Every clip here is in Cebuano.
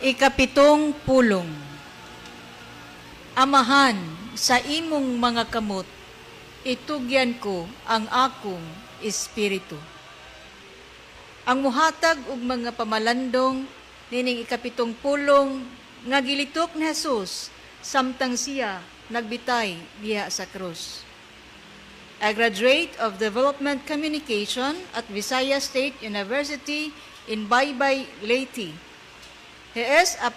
Ikapitong pulong. Amahan, sa imong mga kamot, itugyan ko ang akong espiritu. Ang muhatag og mga pamalandong nining ikapitong pulong nga gilitok ni Jesus samtang siya nagbitay diha sa krus. A graduate of Development Communication at Visayas State University in Baybay, Leyte. He is a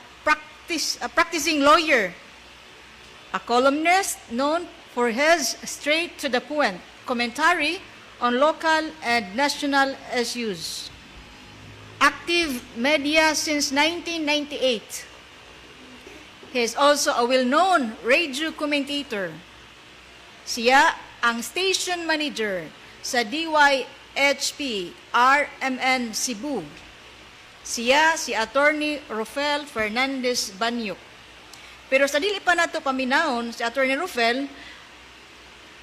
practicing lawyer, a columnist known for his straight to the point commentary on local and national issues. Active media since 1998. He is also a well-known radio commentator. Siya ang station manager sa DYHP RMN Cebu. Siya si Attorney Rufel Fernandez Banyok. Pero sa dili pa nato paminawon si Attorney Rufel,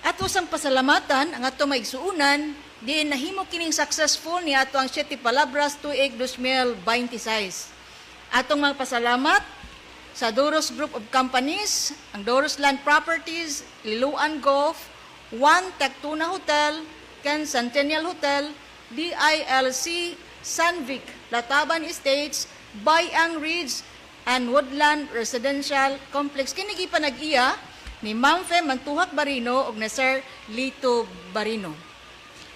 ato sang pasalamatan ang ato maigsuunan diin nahimo kining successful ni ato ang Siete Palabras tuig 2026. Atong mga pasalamat sa Doros Group of Companies, ang Doros Land Properties, Liloan Golf, One Tectuna Hotel, Ken Centennial Hotel, DILC, Sanvic, Lataban Estates, Bayang Ridge, and Woodland Residential Complex. Kini gipanag-iya ni Ma'am Fe Mantuhak Barino ug ni Sir Lito Barino.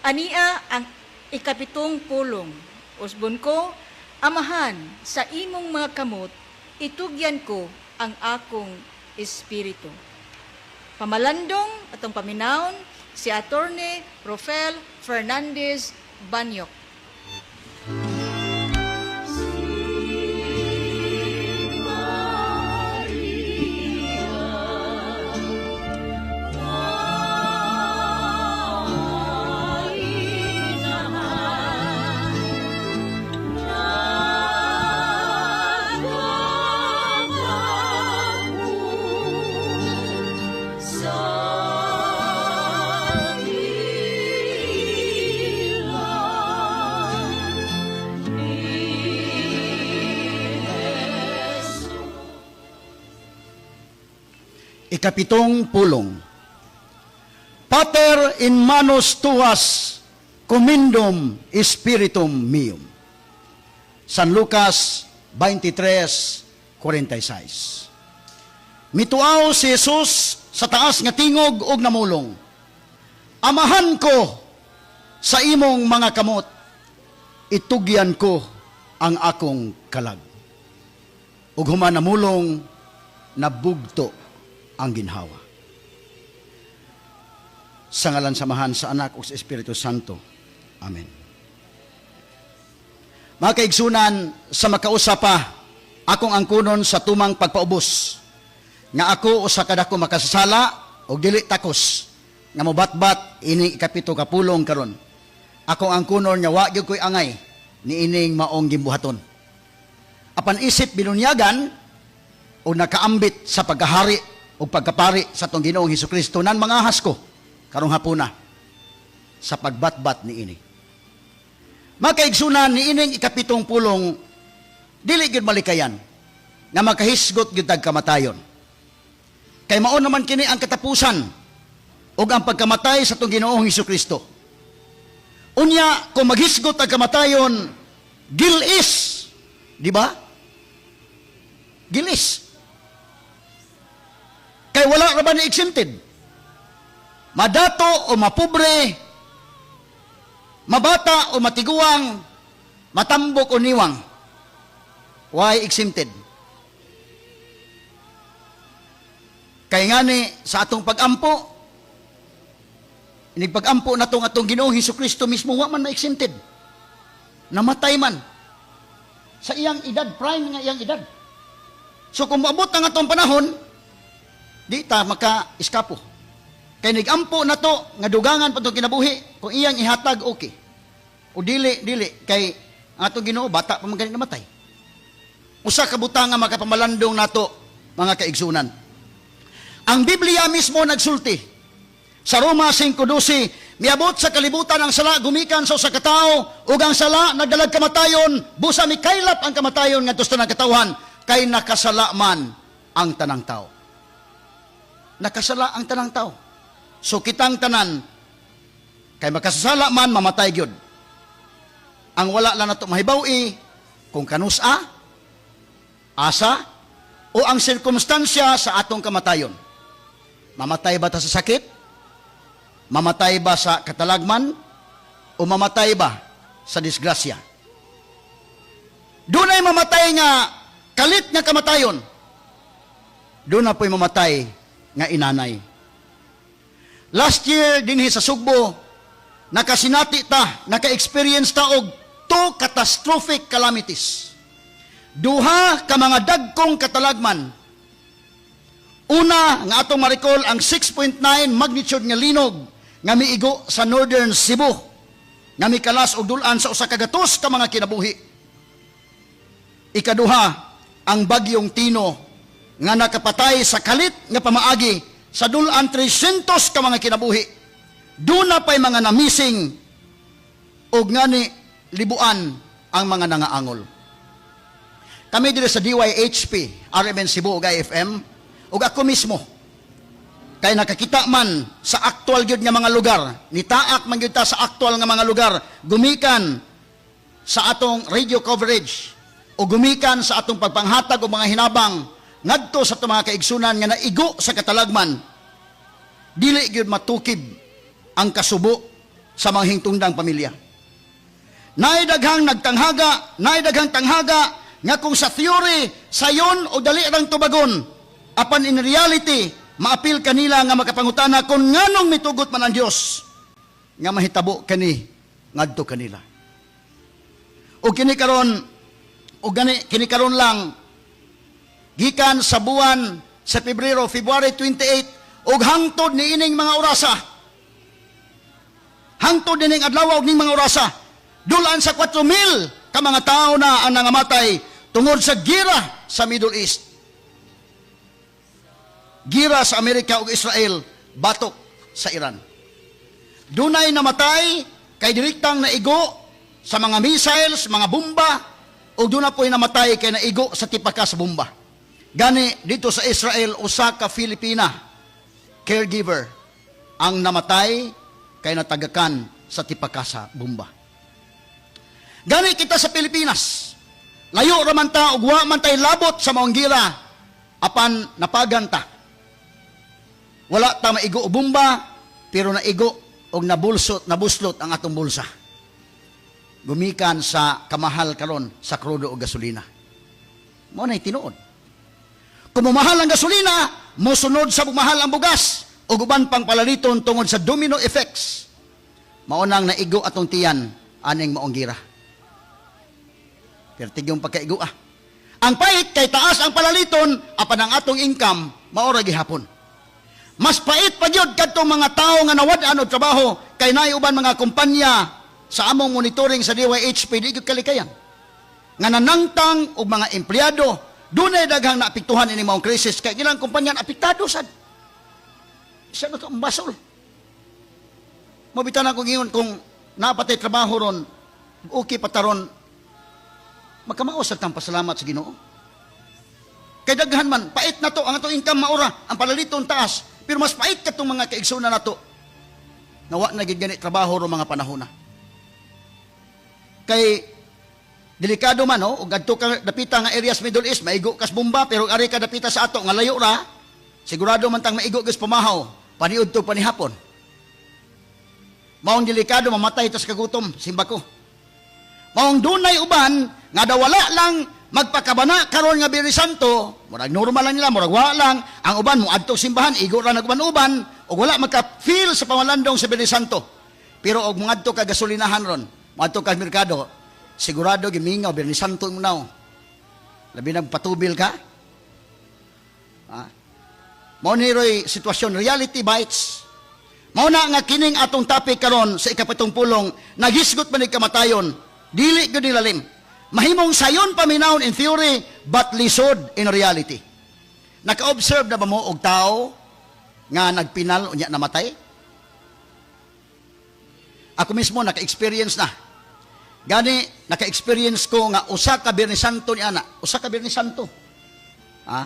Ania ang ikapitong pulong. Usbon ko, Amahan, sa imong mga kamot, itugyan ko ang akong espiritu. Pamalandong atong paminawon si Attorney Rofel Fernandez Banyok. Ikapitong pulong. Pater, in manos tuas commendum spiritum meum. San Lucas 23:46. Mituaw si Jesus sa taas nga tingog og namulong. Amahan ko, sa imong mga kamot, itugyan ko ang akong kalag. Ug human namulong, nabugto ang ginhawa. Sa ngalan sa Amahan, sa Anak ug sa Espiritu Santo. Amen. Mga kaigsunan, sa makausa pa, akong angkunon sa tumang pagpaubos, nga ako usa ka dako makasasala og dili takos, nga mobatbat ini ikapito ka pulong karon. Akong angkunon nga wa gyud ko'y angay niining maong gimbuhaton. Apan isip binunyagan o nakaambit sa pagkahari o pagkapari sa atong Ginoong Hesukristo nan mangahas ko karong hapuna sa pagbatbat niini. Mga kaigsunan, niining ikapitong pulong dili gyud malikayan nga makahisgot gyud tag kamatayon. Kay mao naman kini ang katapusan ug ang pagkamatay sa atong Ginoong Hesukristo. Unya kung maghisgot ang kamatayon, gilis, di ba? Gilis. Kay wala ra ba ni exempted? Madato o mapobre, mabata o matiguang, matambok o niwang, why exempted? Kay ngani sa atong pag-ampo, inigpag-ampo na tong atong Ginoong Hesukristo mismo, wa man na-exempted. Namatay man sa iyang edad, prime nga iyang edad. So kung maabot ang atong panahon, di ta maka-eskapo. Kay nigampo na to, nga dugangan pa itong kinabuhi, kung iyang ihatag, okay. O dili, dili, kay ang atong Ginoo, bata pa man gani namatay. Usa ka butang nga makapamalandong nato, mga kaigsunan. Ang Biblia mismo nagsulti. Sa Roma 5:12, miabot sa kalibutan ang sala gumikan sa usa ka tawo, ug ang sala nagdalag kamatayon, busa mikaylap ang kamatayon ngadto sa tanang katawhan. Kay nakasala man ang tanang tao. Nakasala ang tanang tao. So kitang tanan, kay makasasala man, mamatay gyud. Ang wala lang nato mahibaw-i kung kanusa, asa, o ang sirkumstansya sa atong kamatayon. Mamatay ba ta sa sakit? Mamatay ba sa katalagman? O mamatay ba sa disgrasya? Dunay mamatay nga kalit nga kamatayon. Duna po'y mamatay nga inanay. Last year dinhi sa Sugbo, nakasinati ta, naka-experience ta og two catastrophic calamities. Duha ka mga dagkong katalagman. Una nga atong ma-recall, ang 6.9 magnitude nga linog nga miigo sa Northern Cebu nga mikalas og dul-an sa 100 ka mga kinabuhi. Ikaduha, ang bagyong Tino nga nakapatay sa kalit nga pamaagi sa dul-an 300 ka mga kinabuhi. Duna pa'y mga namising og ngani libuan ang mga nangaangol. Kami diri sa DYHP, RMN Cebu ug IFM, ug ako mismo, kay nakakita man sa aktual gyud nga mga lugar, nitaak man gyud ta sa aktual nga mga lugar, gumikan sa atong radio coverage o gumikan sa atong pagpanghatag og mga hinabang ngadto sa atong mga kaigsunan nga naigo sa katalagman, dili gyud matukib ang kasubo sa mga hingtungdang pamilya. Naay daghang nagtanghaga, naay daghang tanghaga nga kung sa theory sayon o dali rang tubagon, apan in reality maapil kanila nga makapangutana kung nganong mitugot man ang Dios nga mahitabo kani ngadto kanila. O kini karon, o gani kini karon lang, gikan sa buwan sa Pebrero, February 28, ug hangtod niining mga orasa, hangtod nining adlaw ug ning mga orasa, dulaan sa 4,000 ka mga tao na ang nangamatay tungod sa gira sa Middle East. Gira sa Amerika ug Israel batok sa Iran. Dunay namatay kay direktang naigo sa mga missiles, mga bomba, ug duna po'y namatay kay naigo sa tipaka sa bomba. Gani dito sa Israel, usa ka Filipina caregiver ang namatay kay natagakan sa tipaka sa bomba. Gani kita sa Pilipinas, layo ra man ta ug wa man tay labot sa maong gira, apan napagan ta. Wala ta maigo og bomba, pero naigo og nabulsot, nabuslot ang atong bulsa. Gumikan sa kamahal karon sa krudo o gasolina. Mao nay tinuod. Kung mumahal ang gasolina, mosunod sa bumahal ang bugas o uban pang palaliton tungod sa domino effects. Mao nang naigo atong tiyan aning maong gira. Pero tigyong pagkaigo ah. Ang pait kay taas ang palaliton apan ang atong income mao ra gihapon. Mas pait pa gyud kadtong mga tawo nga nawad-an og trabaho kay naay uban mga kumpanya sa among monitoring sa DYHP, di gyud kalikayan nga nanangtang og mga empleyado. Dunay daghang naapektuhan ini maong krisis kay ilang kumpanya apektado sad. Isa na ka basol. Mabitan ako ingon, kung napatay trabaho ron, okay pa taron, magkamao sa tang pasalamat sa Ginoo. Kay daghan man, pait na to, ang atong income maura, ang palaliton taas, pero mas pait katong mga kaigsunan nato. Nawa na gid gani trabaho ro mga panahon na. Kay delikado man, no, ug adto ka dapita nga areas Middle East, maigo kas bomba, pero ari ka dapita sa ato nga layo ra, sigurado man tang maigo gas pamahaw, paniudto panihapon. Maong delikado mamatay tas kagutom, simba ko. Maong dunay uban nga daw wala lang magpakabana karon nga Biyernes Santo, murag normal lang nila, murag wala lang ang uban mo adto simbahan, igo ra nag-uban-uban ug wala maka-feel sa pamalandong sa Biyernes Santo. Pero og moadto ka gasolinahan ron, moadto ka merkado, sigurado gimingaw Biyernes Santo mo now. Labi nagpatubil ka. Ha? Mao ni roy sitwasyon, reality bites. Mao na nga kining atong topic karon sa ikapitong pulong, naghisgot man ni kamatayon, dili gyud nilalim. Mahimong sayon paminawon in theory, but lisod in reality. Naka-observe na ba mo og tao nga nagpinal unya namatay? Ako mismo naka-experience na. Gani naka-experience ko nga usa ka Biyernes Santo ni ana, usa ka Biyernes Santo. Ha?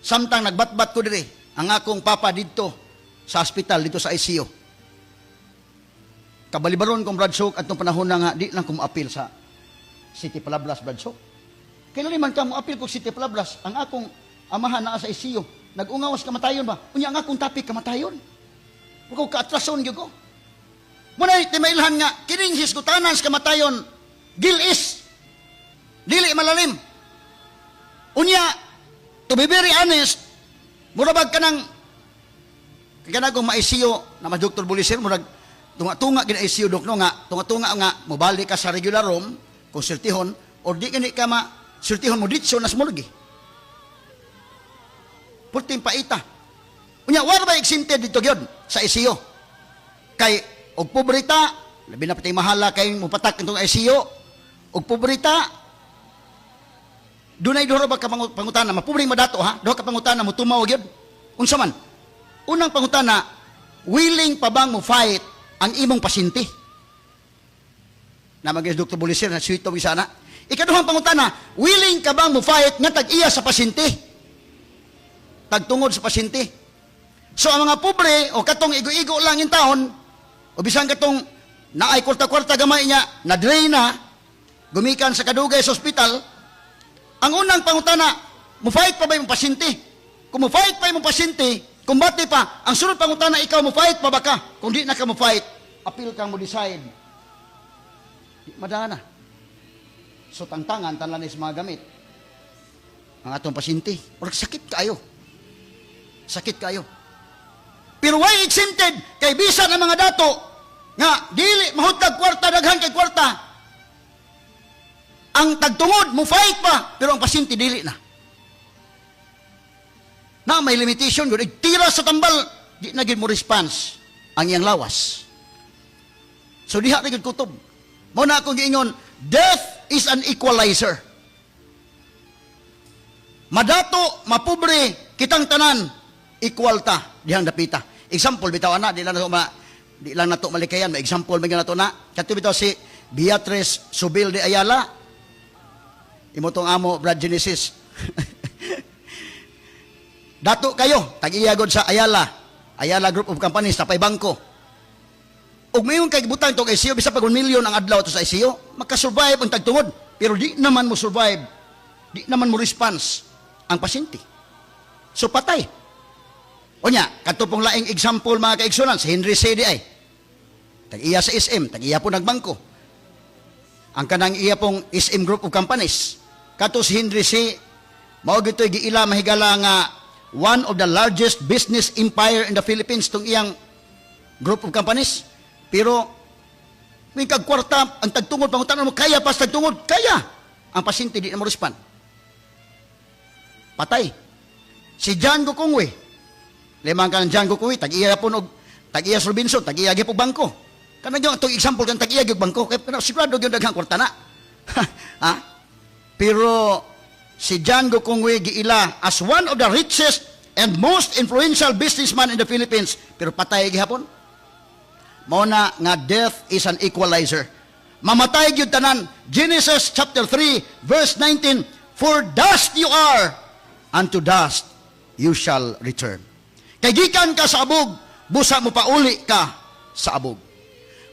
Samtang nagbatbat ko diri, ang akong papa didto sa hospital, dito sa ICU. Kabalibaron kong, Brad Sok, atong panahon na nga, di lang ko moapil sa City Palablas, Brad Sok. Kailan man ka moapil ko City Palablas, ang akong amahan naa sa ICU. Nag-ungawas kamatayon ba? Unya ang akong topic kamatayon. Huwag ko kaatrason gyud ko. Muna timailhan nga kining hisgutanan sa kamatayon gilis dili malalim. Unya, to be very honest, mura bag kanang kanang kung ma-ICU na ma Dr. Buliser, murag tunga-tunga gina ICU, dok, no, nga tunga-tunga nga mobalik ka sa regular room kung sultihon or di gani ka ma sultihon mo ditso nas morgue. Pulting paita. Unya, wala ba exempted dito gyud sa ICU? Kay og pobreta, labi na pati mahala kay mopatak itong ICU, og pobreta, dunay duha ba ka pangutana, mapobreng madato ha, duha ka pangutana mo tumaw gyud. Unsa man? Unang pangutana, willing pa bang mo fight ang imong pasyente? Na mag Dr. Buliser na sweet to sana. Ikaduhang pangutana, willing ka bang mo fight nga tag-iya sa pasyente? Tagtungod sa pasyente. So ang mga pobre o katong igo-igo lang yung taon, o bisan katong naay kwarta-kwarta gamay niya, na-drain na, gumikan sa kadugay sa ospital, ang unang pangutana, mo fight pa ba yung pasyente? Kung mo fight pa yung pasyente, kumbate pa, ang sunod pangutana, ikaw, mo fight pa ba ka? Kung di na ka mo fight, apil kang mo decide. Di madana. So tangtangan, tanlan is mga gamit. Ang atong pasyente, or sakit kayo. Sakit kayo. Pero why exempted? Kay bisan ang mga dato nga dili mahutag kwarta, daghan kay kwarta. Ang tagtungod mo fight pa, pero ang pasyente dili na. Na may limitation gud, tira sa tambal, di na gid mo response ang iyang lawas. So diha ra gid kutob. Mao na akong giingon, death is an equalizer. Madato, mapobre, kitang tanan, equal ta dihang dapita. Example bitaw ana, di lang nato malikayan, may example man nato na. Kato bitaw si Beatrice Subil de Ayala. Imo tong amo, Brad Genesis. Dato kayo, tag-iya gud sa Ayala. Ayala Group of Companies, napay bangko. Ug mayon kay butang tong ICU, bisa pag 1 million ang adlaw to sa ICU, makasurvive ang tagtungod. Pero di naman mo survive, di naman mo response ang pasyente. So patay. Unya, kadto pong laing example, mga kaigsunan, si Henry Sy ay. Tag-iya sa SM, tag-iya po nagbangko. Ang kanang iya pong SM Group of Companies. Kato si Henry Sy, mao gito'y giila mahigala nga one of the largest business empire in the Philippines tong iyang group of companies. Pero may kag kwarta ang tagtungod, pangutana mo kaya pa sa tagtungod, kaya. Ang pasyente di na mo respond. Patay. Si John Gokongwei. Limang ka ng John Gokongwei, tag-iya po og tag-iya sa Robinson, tag-iya gyud po bangko. Kanang yung itong example kan tag-iya gyud bangko, kay pero sigurado gyud daghang kwarta na. Ha? Pero si John Gokongwei giila as one of the richest and most influential businessman in the Philippines, pero patay gihapon. Mao na nga death is an equalizer. Mamatay gyud tanan. Genesis chapter 3 verse 19, "For dust you are, and to dust you shall return." Kay gikan ka sa abog, busa mo pauli ka sa abog.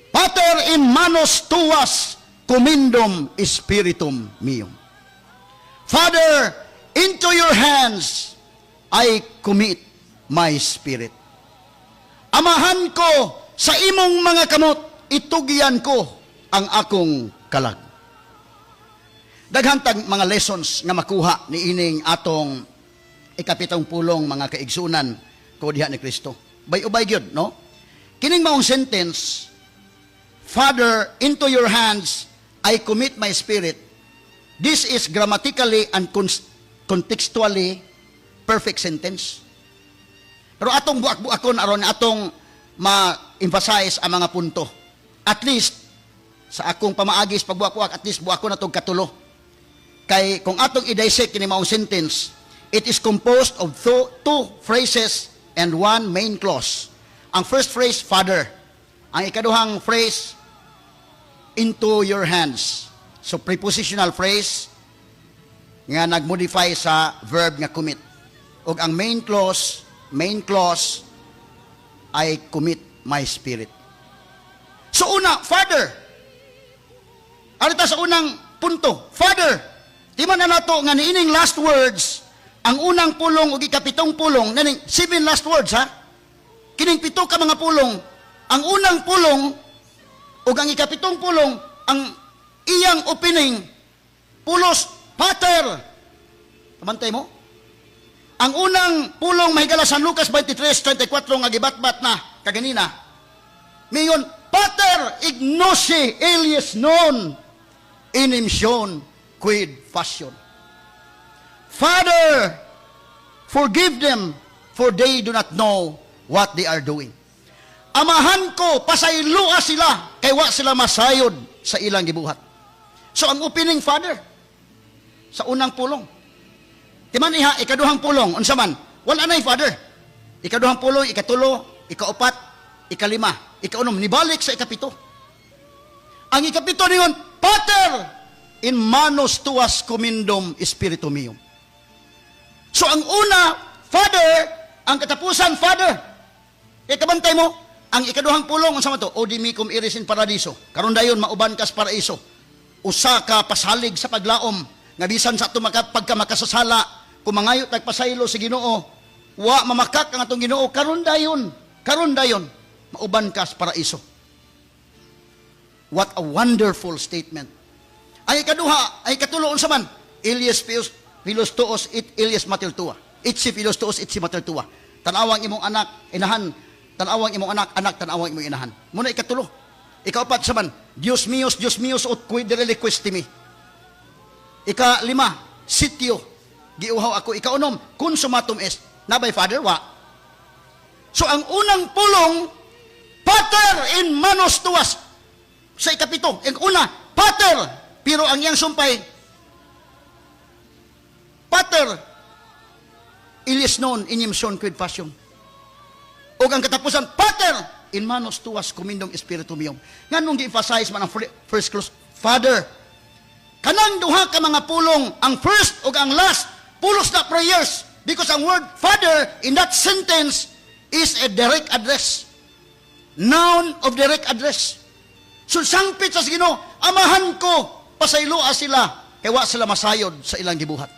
"Pater, in manos tuas commendum spiritum meum." Father, into your hands I commit my spirit. Amahan ko, sa imong mga kamot, itugyan ko ang akong kalag. Daghan tag mga lessons nga makuha ni ining atong ikapitong pulong, mga kaigsunan ko diha ni Kristo. Bay-ubay gyud, no? Kining maong sentence, "Father, into your hands I commit my spirit." This is grammatically and contextually perfect sentence. Pero atong buak-buakon aron atong ma-emphasize ang mga punto. At least sa akong pamaagis pagbuak-buak, at least buak ko na tong katulo. Kay kung atong i-dissect kini maong sentence, it is composed of two phrases and one main clause. Ang first phrase, "Father." Ang ikaduhang phrase, "into your hands." So prepositional phrase, nga nag-modify sa verb nga commit. Ug ang main clause, "I commit my spirit." So una, Father. Arita sa unang punto, Father. Timan na nato nga niining last words, ang unang pulong ug ikapitong pulong, naning seven last words, ha. Kining pito ka mga pulong, ang unang pulong ug ang ikapitong pulong, ang iyang opening pulos Pater. Kamantay mo? Ang unang pulong mahigala sa Lucas 23:34 nga gibatbat na kaganina. Miingon, "Pater, ignosce illis non inimsion quid faciunt." "Father, forgive them, for they do not know what they are doing." Amahan ko, pasayloa sila, kay wa sila masayod sa ilang gibuhat. So ang opening, Father, sa unang pulong. Timan iha, ikaduhang pulong, unsa man? Wala na yung Father. Ikaduhang pulong, ikatulo, ikaupat, ikalima, ikaunom, nibalik sa ikapito. Ang ikapito niyon, "Pater, in manos tuas commendum spiritum meum." So ang una, Father, ang katapusan, Father. Ikabantay mo, ang ikaduhang pulong, unsa man to? "Hodie mecum eris in paradiso." Karon dayon mauban kas paraiso. Usa ka pasalig sa paglaom nga bisan sa ato maka, pagka makasasala, kung mangayo tag pasaylo sa Ginoo, wa mamakak ang atong Ginoo karon dayon mauban ka sa paraiso. What a wonderful statement. Ang ikaduha, ay ikatulo, unsa man? "Illies filios tuos et illis mater tua. Ecce filios tuos, ecce mater tua." Tanawang imong anak, inahan, tanawang imong anak, anak, tanawang imong inahan. Muna ikatulo. Ikaupat sa man, Dios meus, ut quid reliquisti me?" Ika lima, "Sitio," giuhaw ako. Ikaunom, "Consummatum est." Nabay Father? Wa. So ang unang pulong, "Pater, in manos tuas." Sa ikapito, ang una, Pater, pero ang iyang sumpay, "Pater, illis non inimsion quid faciunt." O ang katapusan, "Pater, in manos tuas commendum spiritum meum." Nganong gi-emphasize man ang first clause, Father? Kanang duha ka mga pulong, ang first ug ang last, pulos na prayers. Because ang word Father in that sentence is a direct address. Noun of direct address. So sangpit sa Ginoo, "Amahan ko, pasayloa sila, kay wa sila masayod sa ilang gibuhat."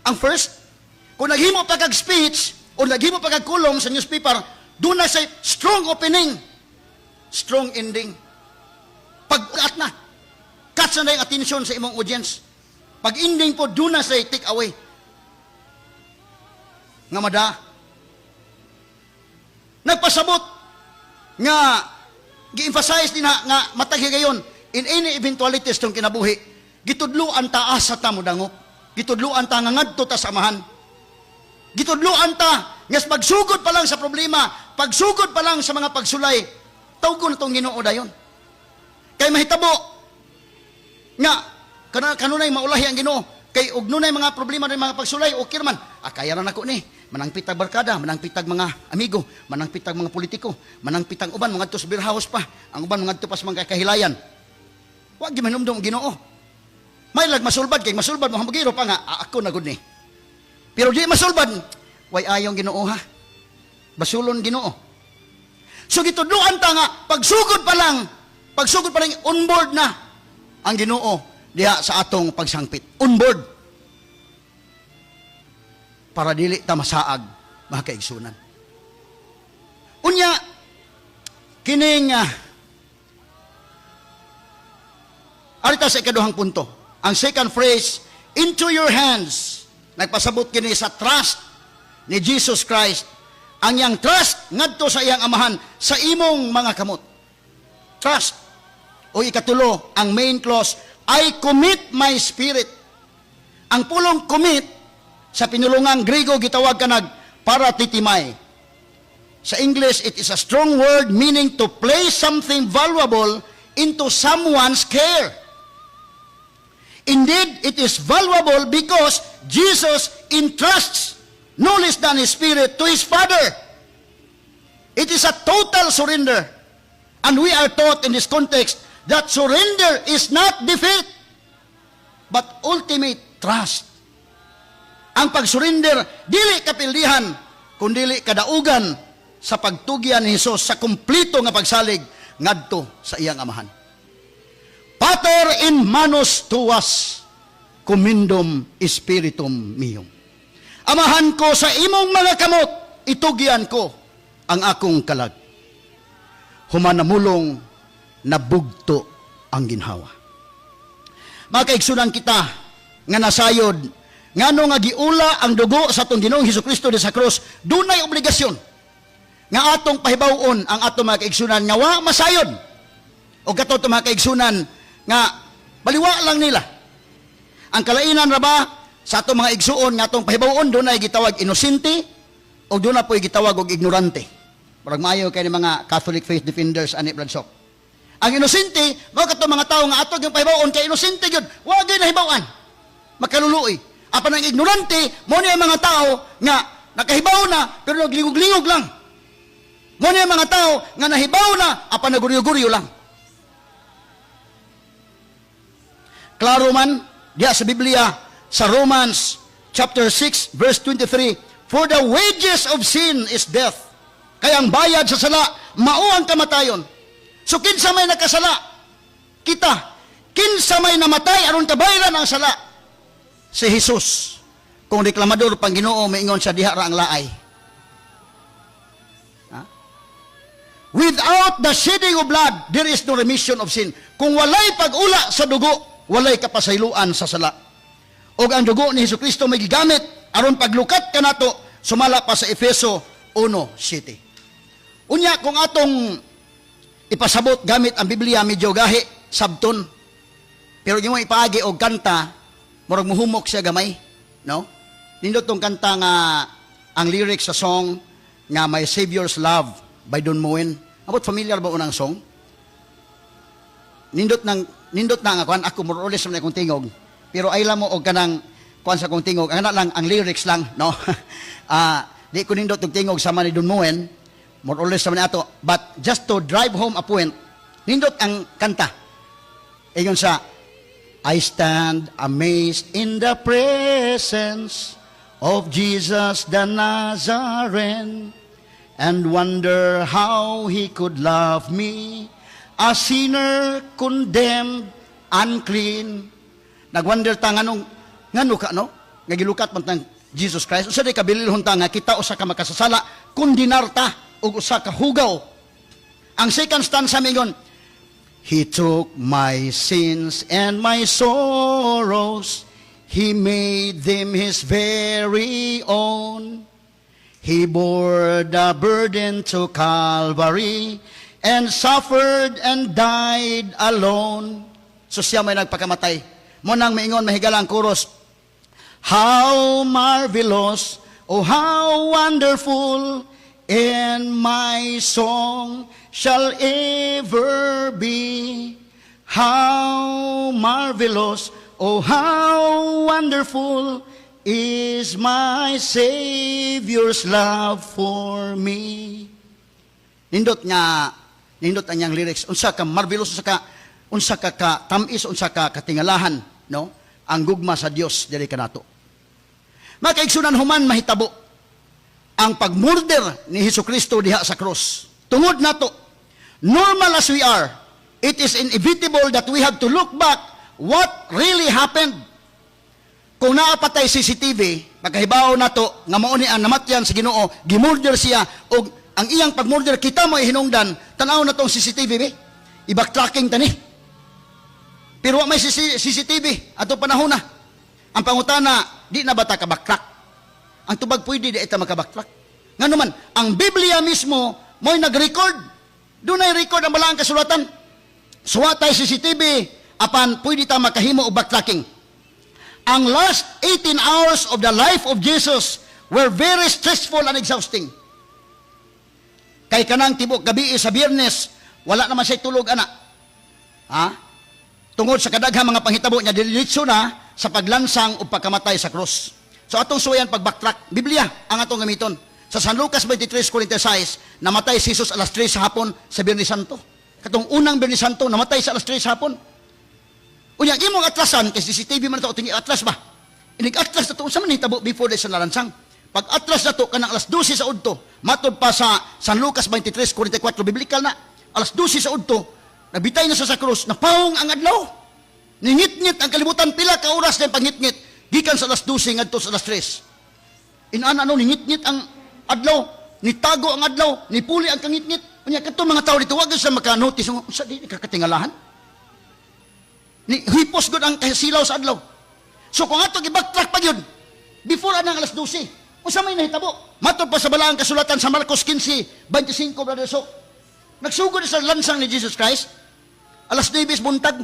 Ang first, kung naghimo pa kag speech o naghimo pa kag column sa newspaper, duna say strong opening, strong ending. Pag-at na, catch na yung attention sa imong audience. Pag ending po, duna say take away. Nga mada. Nagpasabot nga gi-emphasize din na nga matag higayon, in any eventualities tong kinabuhi, gitudluan ta asa ta mo dangop, gitudluan ta nga ngadto ta sa Amahan, gitudluan ta nga pagsugod pa lang sa problema, pagsugod pa lang sa mga pagsulay, tawgon na tong Ginoo dayon, kay mahitabo nga kanunay maulahi ang Ginoo, kay og nunay mga problema ng mga pagsulay, okay man, ah, kaya na nako ni, manangpitag barkada, manangpitag mga amigo, manangpitag mga politiko, manangpitag uban, mga sa beer house pa, ang uban mga pa sa mga kahilayan. Wa gyud mahinumdum ang Ginoo. May lag masulbad, kay masulbad mo hamugiro pa nga, ah, ako na gud ni. Pero di masulbad, way ayong Ginoo ha. Basulon Ginoo. So gitudluan ta nga pagsugod pa lang, on board na ang Ginoo diha sa atong pagsangpit. On board. Para dili ta masaag, mga kaigsunan. Unya kining arita sa ikaduhang punto. Ang second phrase, "into your hands," nagpasabot kini sa trust ni Jesus Christ. Ang iyang trust ngadto sa iyang Amahan, sa imong mga kamot. Trust. O ikatulo, ang main clause, "I commit my spirit." Ang pulong commit sa pinulungang Griego gitawag kanag paratithemai. Sa English, it is a strong word meaning to place something valuable into someone's care. Indeed, it is valuable because Jesus entrusts no less than His spirit to His Father. It is a total surrender. And we are taught in this context that surrender is not defeat, but ultimate trust. Ang pagsurrender dili kapildihan kundili kadaugan sa pagtugyan ni Hesus sa kumpleto nga pagsalig ngadto sa iyang Amahan. "Pater, in manus tuas commendum spiritum meum." Amahan ko, sa imong mga kamot itugyan ko ang akong kalag. Human namulong, nabugto ang ginhawa. Mga kaigsunan, kita nga nasayod ngano nga giula ang dugo sa atong Ginoong Hesus Kristo sa krus, dunay obligasyon nga atong pahibaw-on ang atong mga kaigsunan nga wa masayod o kato mga kaigsunan nga baliwa lang nila. Ang kalainan ra ba sa atong mga igsuon nga atong pahibaw-on, dunay gitawag inosente o duna po'y gitawag og ignorante. Murag maayo kay ni mga Catholic faith defenders ani, Brad Sok. Ang inosente, mao kato mga tawo nga ato yung pahibaw-on kay inosente gyud, wa gyud nahibaw-an. Makaluluoy. Apan ang ignorante, mao ni ang mga tao nga nakahibaw na pero naglingog-lingog lang. Mao ni ang mga tao nga nahibaw na apan naguryo-guryo lang. Klaro man diya sa Biblia sa Romans chapter 6 verse 23, "For the wages of sin is death." Kaya ang bayad sa sala mao ang kamatayon. So kinsa may nakasala? Kita. Kinsa may namatay aron kabayaran ang sala? Si Jesus. Kung reklamador pang Ginoo, maingon siya, "Diha ra ang laay." Ha? Without the shedding of blood, there is no remission of sin. Kung walay pag-ula sa dugo, walay kapasayloan sa sala. Og ang dugo ni Hesus Kristo may gigamit aron paglukat kanato sumala pa sa Efeso 1:7. Unya kung atong ipasabot gamit ang Biblia, medyo gahi sabton. Pero yung ipaagi og kanta, murag muhumok siya gamay, no? Nindot tong kanta nga ang lyrics sa song nga "My Savior's Love" by Don Moen. Abot familiar ba unang song? Nindot na nga kuan ako, more or less man akong tingog. Pero ay mo og kanang kuan sa akong tingog, ang lang ang lyrics lang, no? Di ko nindot og tingog sama ni Don Moen, more or less naman ato. But just to drive home a point, nindot ang kanta. Ingon sa, "I stand amazed in the presence of Jesus the Nazarene and wonder how he could love me, a sinner condemned, unclean." Nagwonder ta nganong ngano ka, no? Nga gilukat man tang Jesus Christ. Usa day kabililhon ta nga kita usa ka makasasala, kondenar ta og usa ka hugaw. Ang second stanza mingon, "He took my sins and my sorrows, He made them His very own. He bore the burden to Calvary and suffered and died alone." So siya may nagpakamatay. Mao nang maingon mahigala ang chorus, "How marvelous, oh how wonderful, and my song shall ever be. How marvelous, oh how wonderful is my Savior's love for me." Nindot nga, nindot ang iyang lyrics. Unsa ka marvelous, unsa ka tamis, unsa ka katingalahan, no? Ang gugma sa Dios diri kanato. Mga kaigsunan, human mahitabo ang pagmurder ni Hesus Kristo diha sa cross. Tungod nato, normal as we are, it is inevitable that we have to look back what really happened. Kung naa pa tay CCTV, pagkahibaw nato nga mao ni ang namatyan sa Ginoo, gimurder siya og ang iyang pagmurder kita mo hinungdan, tan-aw na tong CCTV be. I-backtracking tani. Pero wa may CCTV ato panahon na. Ang pangutana, di na ba ta ka-backtrack? Ang tubag pwede di ita maka-backtrack. Ngano man, ang Biblia mismo mo'y nag-record. Dunay record ang balaang kasulatan. Suwa tay CCTV, apan pwede ta makahimo og backtracking. Ang last 18 hours of the life of Jesus were very stressful and exhausting. Kay kanang tibok gabi sa Biyernes, wala naman siya tulog ana. Ha? Tungod sa kadaghang mga panghitabo niya, diretso na sa paglansang o pagkamatay sa krus. So atong suwayan pag-backtrack, Biblia ang atong gamiton. Sa San Lucas 23:46, namatay si Jesus alas 3 sa hapon sa Biyernes Santo. Katong unang Biyernes Santo, namatay sa alas 3 sa hapon. Unya, imong atrasan, kay CCTV man ito, atras ba? Inig atras na to, unsa man nahitabo before sa nalansang? Pag atras na to, kanang alas 12 sa udto, matod pa sa San Lucas 23:44, biblical na, alas 12 sa udto, nagbitay na siya sa krus, napawong ang adlaw. Ningit-ngit ang kalibutan, pila ka oras na pangit-ngit, gikan sa alas 12 ngadto sa alas 3. Inana ano, ningit-ngit ang adlaw, nitago ang adlaw, nipuli ang kangit-ngit. Unya kadto mga tao dito, wag sa maka-notice, sa di kakatingalahan. Ni hipos gud ang kasilaw sa adlaw. So kung ato gi-backtrack pa gyud, before anang alas 12, unsa may nahitabo? Matod pa sa balaang kasulatan sa Marcos 15:25, Brother Sok. Nagsugod sa lansang ni Jesus Christ, alas 9 sa buntag.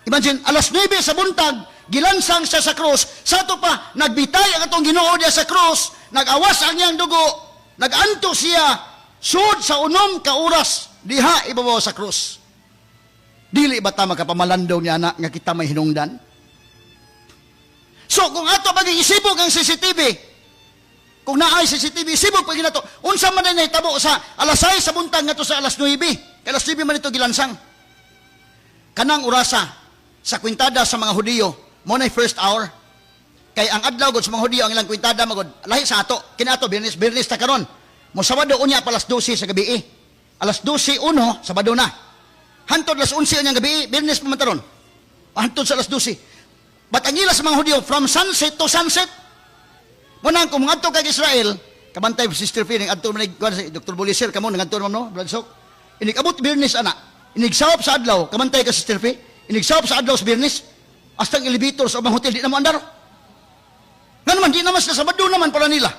Imagine, alas 9 sa buntag, gilansang siya sa krus. Sa ato pa, nagbitay ang atong Ginoo diya sa krus, nag-awas ang iyang dugo, nag-anto siya, sud sa 6 ka oras, diha ibabaw sa krus. Dili ba ta makapamalandong niya na nga kita may hinungdan? So, kung ato pag isibog ang CCTV, kung naay CCTV, isibog pag nato, unsa man na nahitabo sa alas 6 sa buntag ngadto sa alas 9? Kay alas 9 man ito gilansang. Kanang orasa, sa kwintada sa mga Hudiyo, mo na first hour. Kay ang adlaw gud sa mga Hudiyo, ang ilang kwintada magod, lahi sa ato. Kinato, Biyernes, Biyernes ta karon. Mo Sabado unya pa alas 12 sa gabi. Alas 12:01, Sabado na. Hantod alas 11 unyang gabi, Biyernes pa man taron. Hantod sa alas 12. But ang ila sa mga Hudiyo, from sunset to sunset. Munang kung ngadto kag Israel, kabantay Sister Feeling, adto man si Dr. Buliser, kamo nangadto man no, Brad Sok. Inig abot Biyernes ana, inigsawop sa adlaw, kabantay ka Sister Fe, inigsawop sa adlaw sa Biyernes, hasta ang elevator sa ubang hotel di na mo andar. Nga naman, di naman sila Sabado naman para nila.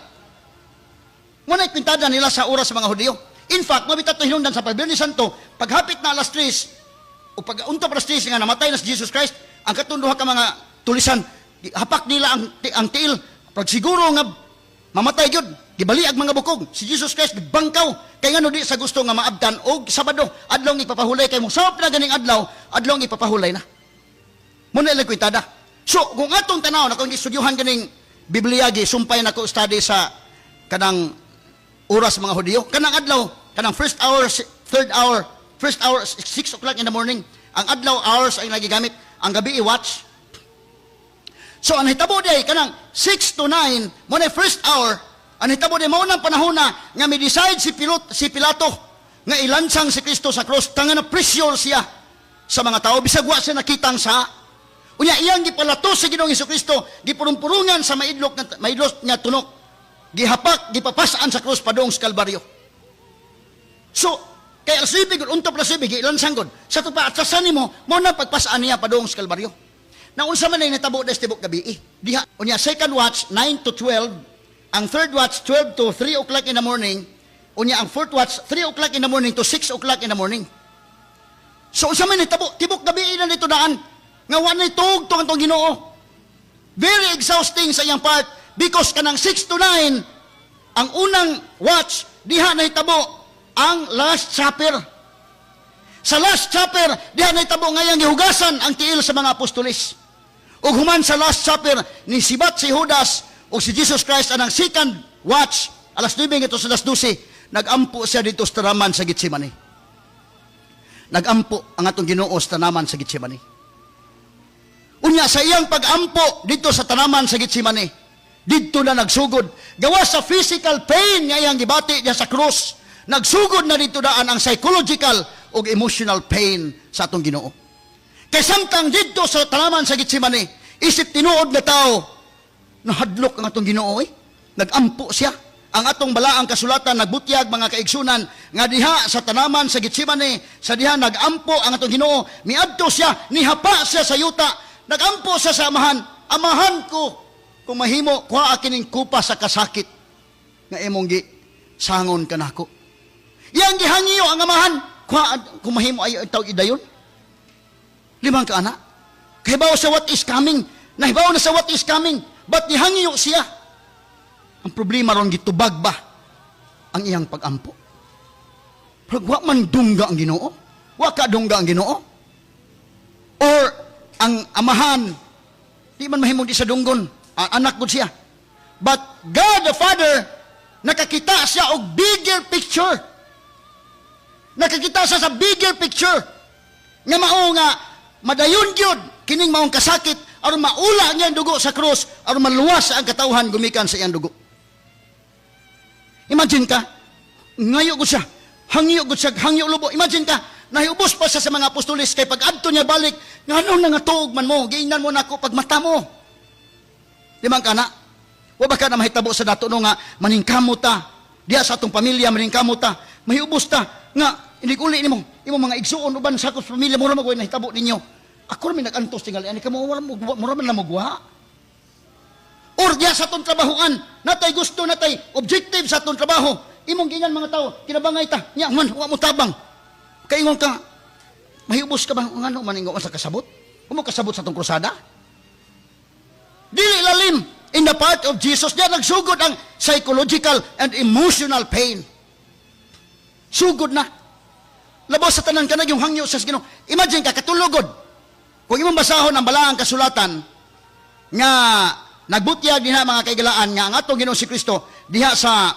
Muna kwintada nila sa oras sa mga Hudiyo. In fact, mabitat to hinungdan sa pag-Biyernes Santo, paghapit na alas 3, o pag unto alas 3 nga namatay na si Jesus Christ, ang katong duha ka mga tulisan, hapak nila ang tiil, pag siguro nga mamatay gyud, gibali ang mga bukog, si Jesus Christ bangkaw, kay ngano di sa gusto nga maabtan og Sabado, adlaw ipapahulay kay mo sawop na ganing adlaw, adlaw ipapahulay na. Muna ilang kwintada. So, kung atong tanaw na kung gistudyuhan ganing Biblia, gisumpay na ko study sa kanang oras mga Hudiyo, kanang adlaw, kanang first hour, third hour, first hour, 6 o'clock in the morning, ang adlaw hours ang nagigamit, ang gabi i-watch. So, ang hitabo day, kanang 6 to 9, mo na first hour, ang hitabo day, mao nang panahon na nga mi-decide si Pilato nga ilansang si Kristo sa cross, tanga na pressure siya sa mga tao, bisag wa siya nakitang sa. Unya, iyang gipalato si Ginoong Hesukristo, gipurong-purungan sa maidlok nga tunok, gihapak, gipapasan sa cross padung sa Kalbaryo. So, kay alas 9, unto alas 9, gilansang gud. Sa tupa, at sa nimo, mo na pagpasaan niya padung sa Kalbaryo. Naunsa man ay natabo des tibok gabi eh. Diha, unya, second watch, 9 to 12, ang third watch, 12 to 3 o'clock in the morning, unya, ang fourth watch, 3 o'clock in the morning to 6 o'clock in the morning. So, unsa man natabo, tibok gabi na nito daan, nga wa na tug tong atong Ginoo. Very exhausting sa iyang part, because kanang 6 to 9, ang unang watch, diha nahitabo ang Last Supper. Sa Last Supper, diha nahitabo ngayang gihugasan ang tiil sa mga apostoles. Ug human sa Last Supper, ni sibat si Judas ug si Jesus Christ anang second watch, alas 9 ngadto sa alas 12, nagampo siya dito sa tanaman sa Gethsemane. Nagampo ang atong Ginoo sa tanaman sa Gethsemane. Unya sa iyang pagampo dito sa tanaman sa Gethsemane, didto na nagsugod. Gawas sa physical pain nga iyang gibati diya sa krus, nagsugod na dito daan ang psychological ug emotional pain sa atong Ginoo. Kay samtang didto sa tanaman sa Gethsemane, isip tinuod nga tao, nahadlok ang atong Ginoo eh. Nagampo siya. Ang atong balaang kasulatan nagbutyag mga kaigsunan nga diha sa tanaman sa Gethsemane, sa diha nagampo ang atong Ginoo, miadto siya, nihapa siya sa yuta, nagampo siya sa amahan, amahan ko, kung mahimo, kuha kining kupa sa kasakit nga imong gi sangon kanako. Iyang gihangiyo ang amahan, kuha kung mahimo ay tawag idayon. 5 ka anak. Kahibaw sa what is coming. Nahibaw na sa what is coming. But nihangiyo siya. Ang problema ron, gitubag ba ang iyang pagampo? Pero wa man dungga ang Ginoo. Wa ka dungga ang Ginoo. Or ang amahan, di man mahimong di sa dunggon. Anak gud siya. But God the Father, nakakita siya og bigger picture. Nakakita siya sa bigger picture. Nga mao nga madayon gyud kining maong kasakit Aron maula ang iyang dugo sa krus, aron maluwas ang katawhan gumikan sa iyang dugo. Imagine ka, ngayo ko siya, hangyo ko siya, hangyo lubo. Imagine ka, nahiubos pa siya sa mga apostoles kay pag adto niya balik, ngano na nga tuog man mo, giingnan mo nako pag mata mo. Di man kana? Wa ba ka na mahitabo sa dato no nga maningkamot ta diya sa atong pamilya, maningkamot ta, mahiubos ta nga inig-uli nimo imong mga igsuon uban sa akong pamilya, mura magway nahitabo ninyo. Ako ra may nag-antos tingali ani kamo, mura man na mogwa. Or diya sa atong trabahoan, natay gusto, natay objective sa atong trabaho, imong giingan mga tao, kinabangay ta, nya man wa mo tabang. Kaingon ka, mahiubos ka ba ngano man ingon sa kasabot? Wa mo kasabot sa atong krusada? Dili lalim in the part of Jesus, diya nagsugod ang psychological and emotional pain. Sugod na. Labos sa tanan ka na yung hangyo sa Ginoo. Imagine ka, katulogod. Kung imong basahon ang balaang kasulatan, nga nagbutyag diha mga kaigalaan nga ang atong Ginoo si Kristo diha sa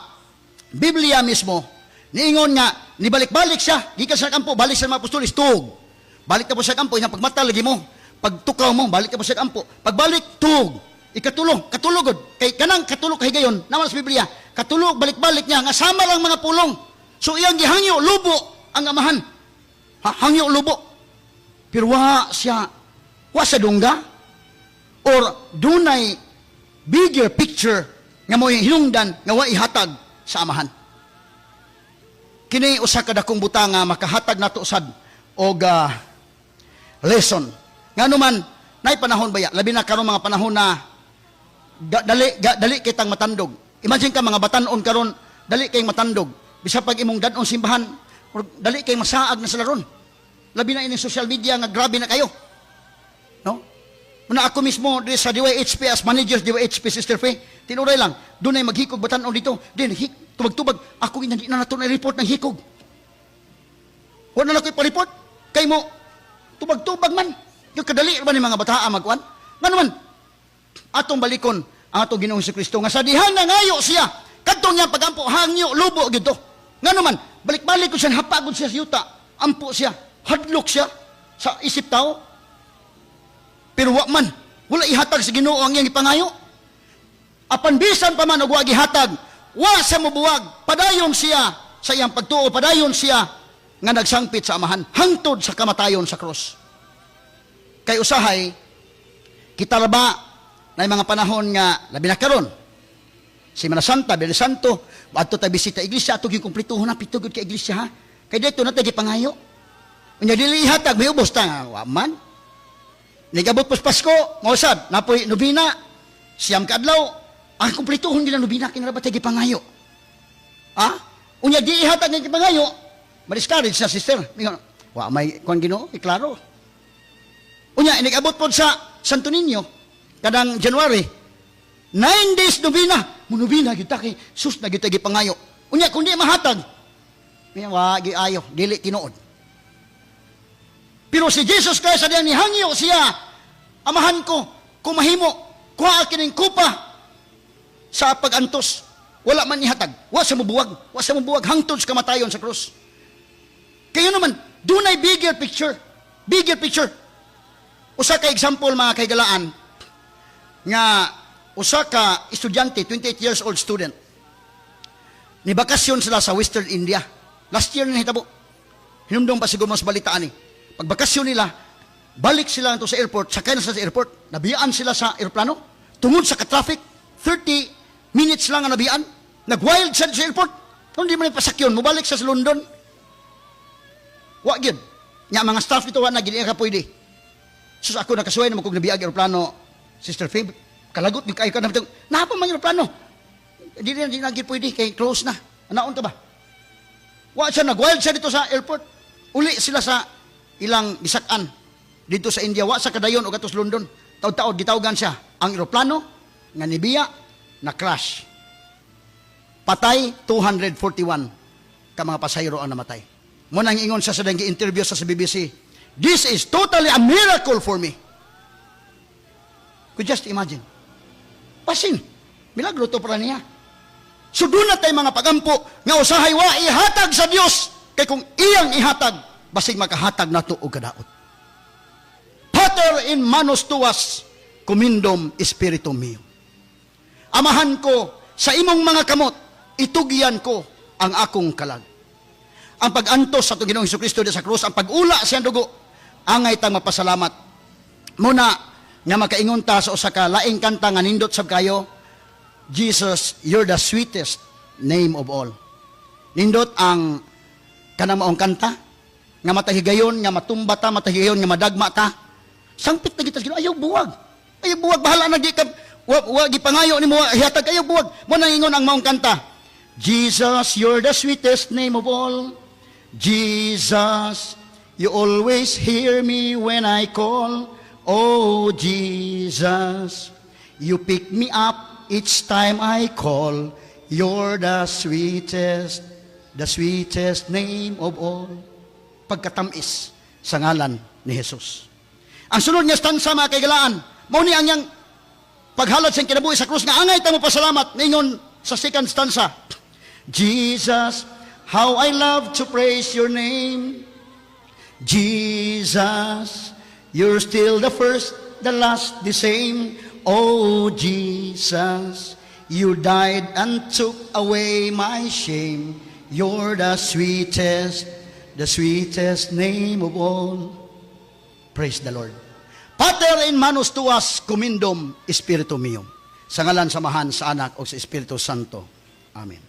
Biblia mismo, niingon nga nibalik-balik siya, gikan sa kampo, balik sa mga apostoles, tuog. Balik na po sa kampo, iyang pagmata lagi mo, pagtukaw mo, balik na po sa kampo. Pagbalik, tuog. Ikatulo, katulogod. Kay kanang katulog kahigayon, naman sa Biblia, katulog, balik-balik niya, nga sama lang mga pulong. So iyang gihangyo, lubo ang amahan. Ha, hangyo, lubo. Pero wa siya, wa sa dungga, or dunay bigger picture nga mo hinungdan nga wa ihatag sa amahan. Kini usa ka dakong butang nga makahatag nato sad og lesson. Ngano man nay panahon baya, labi na karon mga panahon na dali kitang matandog. Imagine ka mga batan-on karon, dali kay matandog. Bisa pag imong dad-on simbahan, dali kay masaag na sa laron. Labi na ini social media nga grabe na kayo. No? Muna ako mismo diri sa DYHP as manager DYHP, Sister Faye, tinuray lang, dunay maghikog batan-on dito, din hik, tubag-tubag, ako hindi na nato na report ng hikog. Wala na ko ipa-report kay mo tubag-tubag man. Yung kadali ba ni mga bataa magkuan? Ngano man atong balikon ang atong Ginoong Kristo nga sa diha na ngayo siya kadtong niya pagampo hangyo lubo gid to. Ngano man balik-balik ko siya, hapagod siya sa yuta, ampo siya, hadlok siya sa isip tao. Pero wa man, wala ihatag sa Ginoo ang iyang ipangayo. Apan bisan pa man og wa gihatag, wa sa mobuwag, padayon siya sa iyang pagtuo, padayon siya nga nagsangpit sa amahan hangtod sa kamatayon sa krus. Kay usahay kita ra ba na mga panahon nga labi na karon Semana Santa, Biyernes Santo, adto ta bisita iglesia, ato gyud kumpletuhon na pito gyud ka iglesia ha. Kay dito na ta gipangayo. Unya dili ihatag, may ubos ta wa man. Nigabot pos Pasko, mao sad napoy nobina, 9 ka adlaw, ang kumpletuhon gid ang nobina kay ba ta gipangayo. Ha? Unya di ihatag nga gipangayo, ma-discourage na sister. Mingon, wa may kuan Ginoo, eh, klaro. Unya inigabot pod sa Santo Niño kadang January, 9 days nobina, munobina gyud ta kay sus na gyud ta gipangayo. Unya kung di mahatag, wa gi ayo, dili tinuod. Pero si Jesus Christ adyan nihangyo siya, amahan ko, kung mahimo, kuha kining kupa sa pag-antos. Wala man ihatag, wa sa mubuwag, wa sa mubuwag hangtod sa kamatayon sa krus. Kayo naman, dunay bigger picture, bigger picture. Usa ka example mga kaigalaan nga usa ka estudyante, 28 years old student. Ni bakasyon sila sa Western India. Last year na hitabo. Hinumdum pa siguro mas balitaan ni. Pagbakasyon nila, balik sila nito sa airport, sakay na sila sa airport, nabiyaan sila sa aeroplano. Tungod sa ka-traffic, 30 minutes lang ang nabiyaan. Nag-wild siya sa airport. Kung di man ipasakyon, mubalik siya sa London. Wa gyud. Nya mga staff dito wa na gid ka pwede. Sus ako nakasuway na kog nabiyag aeroplano, Sister Faye, kalagot gyud kayo ka na napa man aeroplano. Di na gid pwede kay close na. Anaon ta ba? Wa siya nag-wild siya dito sa airport. Uli sila sa ilang gisak-an dito sa India, wa sa kadayon og atos London. Taud-taud gitawgan siya ang eroplano nga nibiya na crash. Patay 241 ka mga pasahero ang namatay. Mo nang ingon siya sa dang interview sa BBC, "This is totally a miracle for me." Could just imagine. Pasin, milagro to para niya. So doon na tayo mga pagampo nga usahay wa ihatag sa Dios kay kung iyang ihatag basig makahatag nato og kadaot. Pater in manus tuas commendum spiritum meum. Amahan ko, sa imong mga kamot, itugyan ko ang akong kalag. Ang pag-antos sa atong Ginoong Kristo sa krus, ang pag-ula sa dugo, angay tang mapasalamat. Muna, nga makaingon ta sa usa ka laing kanta nga nindot sab kayo, "Jesus, you're the sweetest name of all." Nindot ang kanang maong kanta, nga matahigayon, nga matumba ta, matahigayon, nga madagma ta. Sangpit na kita sa Ginoo, ayaw buwag. Ayaw buwag, bahala na di ka, wa gipangayo nimo, hihatag, ayaw buwag. Mo nang ingon ang maong kanta. "Jesus, you're the sweetest name of all. Jesus, you always hear me when I call. Oh, Jesus, you pick me up each time I call. You're the sweetest name of all." Pagkatamis sa ngalan ni Jesus. Ang sunod nga stanza, mga kaigalaan, mao ni ang iyang paghalad sa kinabuhi sa krus nga angay ta mo pasalamat, ningon sa second stanza. "Jesus, how I love to praise your name. Jesus, you're still the first, the last, the same. Oh, Jesus, you died and took away my shame. You're the sweetest name of all." Praise the Lord. Pater, in manus tuas commendum spiritum meum. Sa ngalan sa Amahan, sa Anak, o sa Espiritu Santo. Amen.